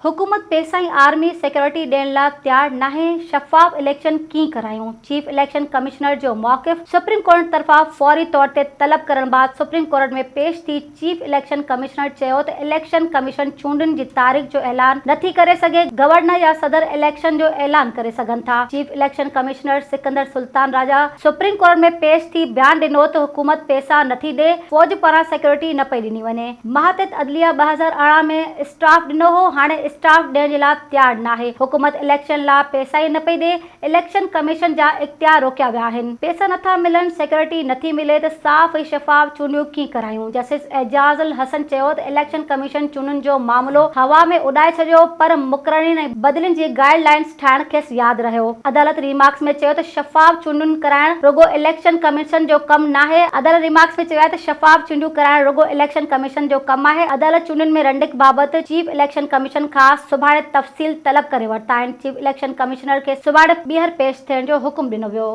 حڪومت پئسا ۽ army security ڏيڻ لا تيار ناهي، شفاف اليڪشن ڪيئن ڪرايون، چيف اليڪشن ڪمشنر جو موقف، سپريم ڪورٽ طرفان فوري طور تي طلب ڪرڻ بعد سپريم ڪورٽ ۾ پيش ٿي چيف اليڪشن ڪمشنر چيو ته اليڪشن ڪميشن چونڊن جي تاريخ جو اعلان نٿي ڪري سگهي، گورنر يا صدر اليڪشن جو اعلان ڪري سگهن ٿا. Chief election commissioner Sikandar Sultan Raja supreme court ۾ پيش ٿي بيان ڏنو ته حڪومت پئسا نٿي ڏي، فوج پاران سيڪيورٽي نه پئي ڏني وڃي. ماتحت عدليه 2018 ۾ اسٽاف ڏنو هو، هاڻي اسٽاف ڏيڻ جي لا تيار ناهي، حڪومت اليڪشن لا پئسا ئي نه پئي ڏي، اليڪشن ڪميشن جا اختيار روڪيا ويا آهن، پئسا نٿا ملن، سيڪيورٽي نٿي ملي ته صاف ۽ شفاف چونڊيون ڪيئن ڪرايون، جسٽس اعجاز الحسن چيو ته اليڪشن ڪميشن چونڊن جو معاملو هوا ۾ اڏائي ڇڏيو پر مقررين ۽ بدلين جي گائيڊ لائنز ٺاهڻ کيس ياد رهيو. عدالت ريمارڪس ۾ چيو ته شفاف چونڊن ڪرائڻ رڳو اليڪشن ڪميشن جو ڪم ناهي. عدالت ريمارڪس ۾ چيو آهي ته شفاف چونڊيون ڪرائڻ رڳو اليڪشن ڪميشن جو ڪم آهي. عدالت چونڊن ۾ رنڊڪ بابت چيف اليڪشن ڪميشن کان سڀاڻي تفصيل طلب ڪري ورتا آهن. چيف اليڪشن ڪمشنر کي سڀاڻي ٻيهر پيش ٿيڻ جو حڪم ڏنو ويو.